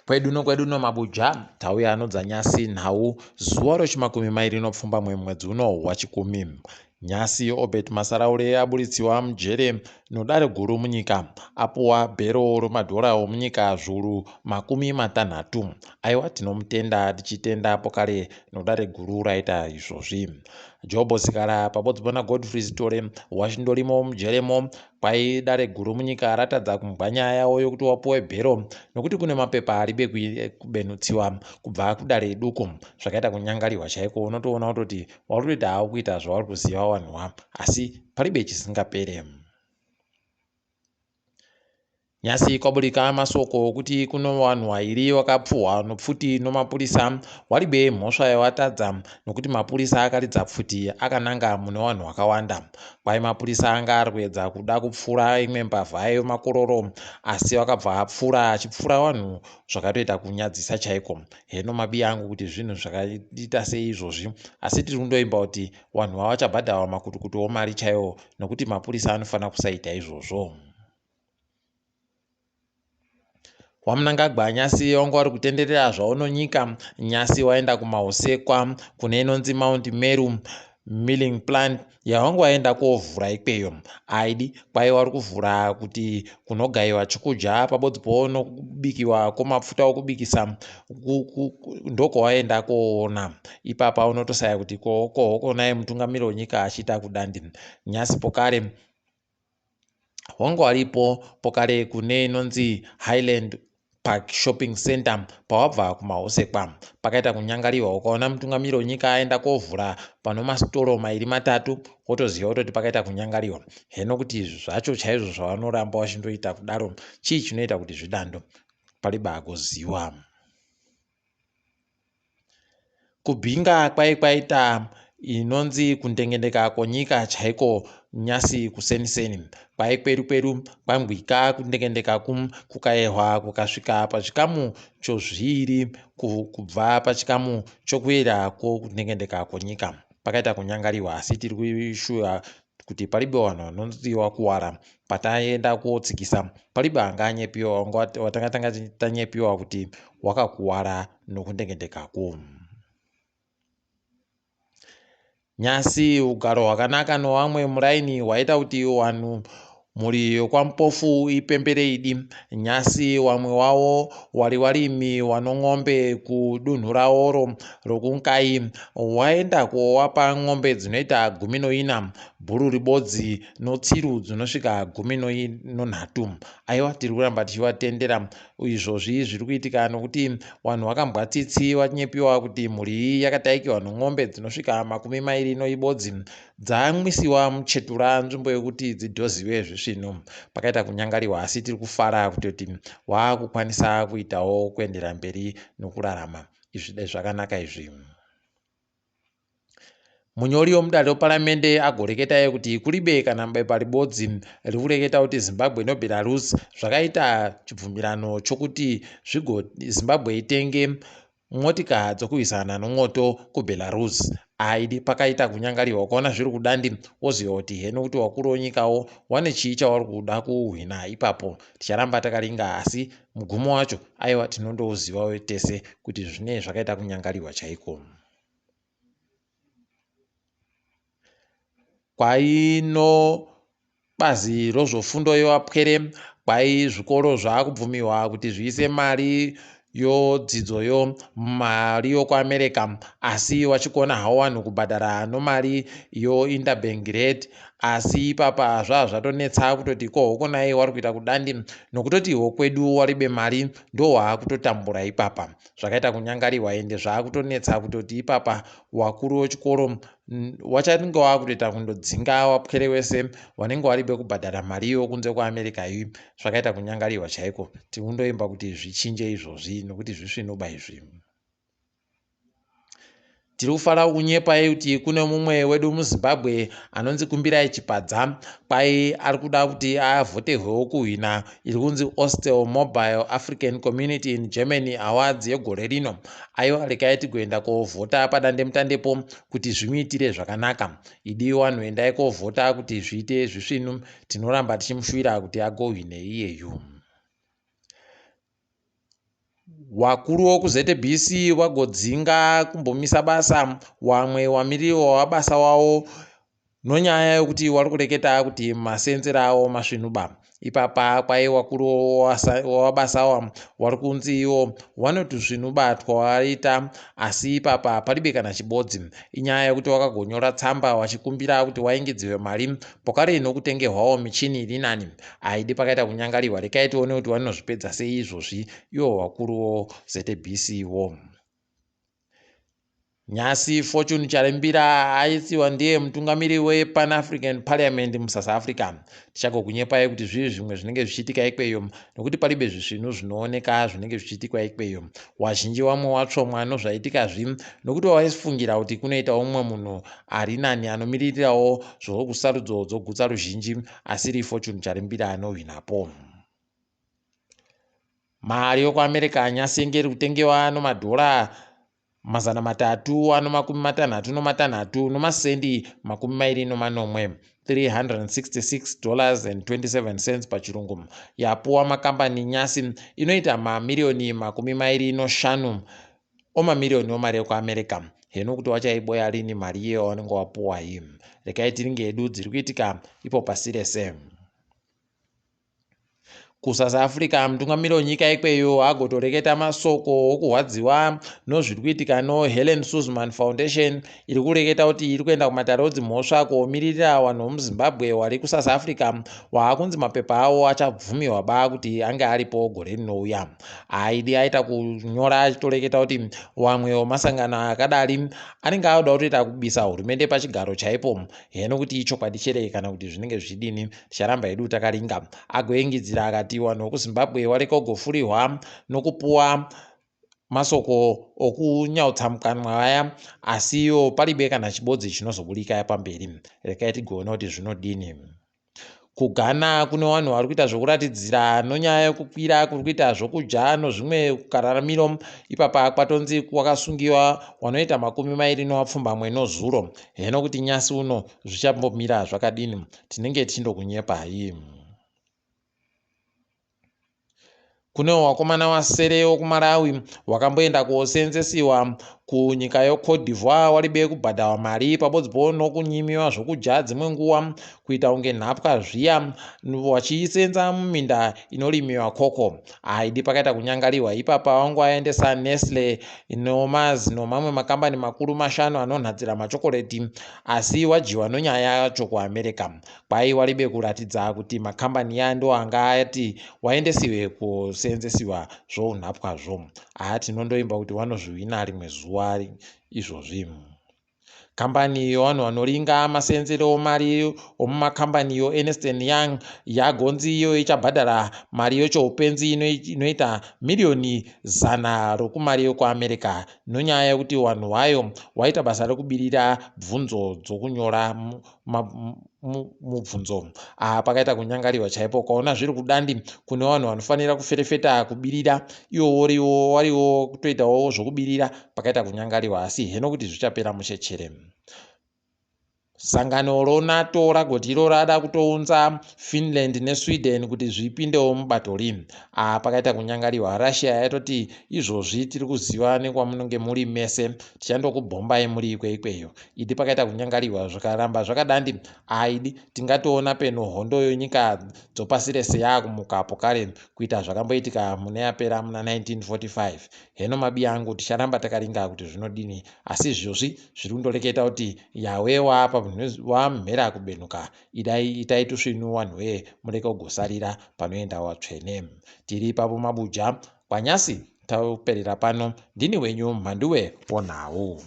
Kwedu nokwedu nomabuja tauya anodza nyasi nhau zuva rechimakumi mairi nopfumbamwe mwedzi uno wachikumi. Nyasi Obert Masaraure aburitsiwa mujere nodare guru munyika apuwa bhero remadhora omunyika zviuru 30. Aiwa tinomutenda tichitenda pokare nodare guru raita izvozvi. Jobho Sikhala pabodzi naGodfrey Sithole wachindorimo mujeremo kwai dare guru munyika ratadza kumgwa nyaya yawo yokuti wapuwe bhero nokuti kune mapepa aribe kubenutsiwa kubva kudare duku zvakaita kunyangariwa chaiko unotoona kutoti wari kutoita hawo kuita zvauri kuziva wanhuwa asi paribe chisingapere. Nyasi kwaburika masoko okuti kuno vanhu vairi vakapfuhwa nopfuti nomapurisa waribe mhosva yawatadza nokuti mapurisa akaridza pfuti akananga mune vanhu vakawanda. Kwai mapurisa anga ari kuedza kuda kupfura imwe mbavha yemakororo asi vakabva apfura achipfura vanhu zvakatoita kunyadzisa chaiko. Heno mabiya angu kuti zvinhu zvakaita sei izvozvi asi tiri kundoimba kuti vanhu vavachabhadharwa makutukutu omari chaiwo nokuti mapurisa anofanira kusaita izvozvo. WaMnangagwa nyasi wanga wari kutenderera zvaunonyika nyasi waenda kumahusekwa kune inonzi Mount Meru milling plant yawanga waenda kovhura ikweyo aidi kwai wari kuvhura kuti kunogaiwa chokudya pabodzi ponokubikiwa kwomapfuta okubikisa ndokwawaenda koona ipapa unotosaya kuti kohokonai mutungamiri wenyika achiita kudandi nyasi pokare wanga waripo pokare kune inonzi Highland Park Shopping Center pawabva kumahusekwa pakaita kunyangariwa ukaona mutungamiri wenyika aenda kovhura pano masitoro mairi matatu wotoziva kutoti pakaita kunyangariwa heno kuti zvacho chaizvo zvavanoramba vachindoita kudaro chii chinoita kuti zvidando pariba kuziwa. Kubhinga kwai kwaita inonzi kundengendeka konyika chaiko nyasi kuseniseni. Kwai kweru kweru kwangwika kundengendeka kukayehwa kukasvika pachikamu chozviiri kubva pachikamu chokuyera kwokundengendeka kwonyika. Pakaita kunyangariwa asi tiri kushuva kuti paribe vanhu vanonzi wakuwara pataenda kotsikisa paribe anga anyepiwa watanga tanga tanyepiwa kuti wakakuwara nokundengendekako. Nyasi ugaro hwakanaka nowamwe muraini hwaita kuti wanhu mhuri yokwaMpofu ipembere idi. Nyasi wamwe wawo wari warimi wanon'ombe kudunhu raworo rokuNkayi waenda kowapa n'ombe dzinoita 14, bhuru ribodzi notsiru dzinosvika 13. Aiwa tiri kuramba tichivatendera izvozvi zviri kuitika nokuti vanhu vakambwa tsitsi vanyepiwa kuti mhuri iyi yakataikiwa non'ombe dzinosvika 21 dzamwisiwa muchetura nzvimbo yekuti dzidhoziwe zvisvinu pakaita kunyangariwa asi tiri kufara kutoti waakukwanisa kuitawo kuendera mberi nokurarama izvi dai zvakanaka izvi. Munyori wemudare reparamende agoreketa iye kuti kuribe kana bepa ribodzi riri kureketa kuti Zimbabwe noBelarus zvakaita chibvumirano chokuti zvigo Zimbabwe itenge motika dzokurwisana nomwoto kuBelarus. Aidi pakaita kunyangariwa ukaona zviri kudandi woziva kuti heno kuti wakuru wenyikawo wane chii chawari kuda kuhwina ipapo. Ticharamba takaringa asi mugumo wacho aiwa tinondouziva tese kuti zvinee zvakaita kunyangariwa chaiko. Kwaino bazi rozvofundo yevapwere kwai zvikoro zvaakubvumiwa kuti zviise mari yodzidzo yo mari yokuAmerica asi wachikona hawo wanhu kubhadhara nomari yointerbank rate asi ipapa zvaa zvatonetsa kutoti ko hokonai wari kuita kudandi nokutoti hokwedu waribe mari ndowaakutotambura ipapa zvakaita kunyangariwa ende zvaakutonetsa kutoti ipapa wakuru wechikoro wachange wakutoita kundodzinga wapwere wese wanenge waribe kubhadhara mari iyo kunze kuAmerica iyi zvakaita kunyangariwa chaiko tikundoimba kuti zvichinje izvozvi nokuti zvisvinoba izvi. Tiri kufara kunyepa kuti kune mumwe wedu muZimbabwe anonzi Kumbirai Chipadza kwai ari kuda kuti avhoterwewo kuhwina iri kunzi Ostel Mobile African Community in Germany Awards yegore rino. Aiwa regai tigoenda kovhota padandemutandepo kuti zvimuitire zvakanaka. Idi wanhu endai kovhota kuti zviite zvisvinu tinoramba tichimushuwira kuti agohwine iyeyu. Wakuru wokuZBC wagodzinga kumbomisa basa wamwe wamiriri wabasa wawo nonyaya yokuti wari kureketa kuti masenzera awo masvinuba. Ipapa kwai wakuru wabasa awa wari kunzi iwo wanoti svinuba twawaita asi ipapa palibe kana chibodzi. Inyaya yekuti wakagonyora tsamba wachikumbira kuti waingidziwe mari pokare nokutengehwawo michini iri nani. Aidi pakaita kunyangariwa rekai tione kuti wanozvipedza sei izvozvi iwo wakuruwo ZBC wo. Nyasi Fortune Charembira aitsiwa ndiye mutungamiri wePan African Parliament muSouth Africa. Tichagokunyepai kuti zvii zvimwe zvinenge zvichiitika ikweyo nokuti palibe zvisvinu zvinooneka zvinenge zvichiitikwa ikweyo. Wazhinji wamwe watsvomwa nozvaitika zvi nokuti waifungira kuti kunoitawo mumwe munhu ari nani anomiririrawo zvokusarudzo dzogutsa ruzhinji asiri Fortune Charimbira anohwinapo. Mari yokuAmerica nyasi inge iri kutengewa nomadhora 363 nomasendi 27, $366.27 pachirungu, yapuwa makambani nyasi inoita mamiriyoni 25 omamiriyoni omari ekuAmerica. Heno kuti wachaiboya rini mari iyeyo wavanenge wapuwa iyi. Rekai tiringe hedu dziri kuitika ipo pasi rese. KuSouth Africa mutungamiri wenyika ikweyo agotoreketa masoko okuhwadziwa nozviri kuitika noHelen Suzman Foundation iri kureketa kuti iri kuenda kumatare edzimhosva koomiririra vanhu vemuZimbabwe vari kuSouth Africa waakunzi mapepa avo achabvumiwa ba kuti ange aripo gore rinouya. Aidi aita kunyora achitoreketa kuti wamwe wemasangano akadari anenge anoda kutoita kubisa hurumende pachigaro chaipo. Heno kuti ichokwadi chere kana kuti zvinenge zvichidini ticharamba hedu takaringa. Agoengidzira akati vanhu vekuZimbabwe wareka kugofurihwa nokupuwa masoko okunyautsa mukanwa vaya asi iwo palibe kana chibodzi chinozoburika pamberi. Rekai tigoona kuti zvinodini. KuGhana kune vanhu vari kuita zvokuratidzira nonyaya yekukwira kuri kuita zvokudya nozvimwe kararamiro. Ipapa kwatonzi kwakasungiwa wanoita 28 nozuro. Heno kuti nyasi uno zvichambomira zvakadini tinenge tichindokunyepai. Kune wakomana wasere wokuMalawi wakamboenda koosenzesiwa kunyika yeCote d'Ivoire waribe kubhadharwa mari pabodzipo nokunyimiwa zvokudya dzimwe nguva kuita kunge nhapwa zviya wachisenza muminda inorimiwa koko. Aidi pakaita kunyangariwa ipapa wangu aendesa Nestle noMars nomamwe makambani makuru mashanu anonhadzira machokoreti asi wadyiwa nonyaya yacho kuAmerica. Kwai waribe kuratidza kuti makambani ya ndo anga ati waendesiwe kuseenzesiwa zvounhapwazvo. Haa tinondoimba kuti wanozviwina rimwe zuva izvozvi. Kambani yevanhu vanoringa maseenzero mari omumakambani yoErnst Young yagonzi iyo ichabhadhara mari yechoupenzi inoita miriyoni 100 rokumari yokuAmerica nonyaya yekuti vanhu vayo waita basa rekubirira bvunzo dzokunyora mubvunzo. Pakaita kunyangariwa chaipo ukaona zviri kudandi kune vanhu vanofanira kuferefeta kubirira iwo woriwo wariwo kutoitawo zvokubirira pakaita kunyangariwa asi heno kuti zvichapera muchechere. Sangano roNATO ragoti iro rada kutounza Finland neSweden kuti zvipindewo mubato ri. Pakaita kunyangariwa Russia yatoti izvozvi tiri kuziva nekwamunenge muri mese tichandokubhombai muri ikweyo. Idi pakaita kunyangariwa zvikaramba zvakadandi aidi tingatoona peno hondo yenyika dzopasi rese yaakumuka pokare kuita zvakamboitika mune yapera muna 1945. Heno mabi angu ticharamba takaringa kuti zvinodini asi izvozvi zviri kundoreketa kuti yawe wamhera kubenuka idai itai tusvinu vanhu wee mureke kugosarira panoenda watsvene. Tiri ipapo mabuja kwanyasi taperera pano ndini wenyu Mhanduwe wonhau.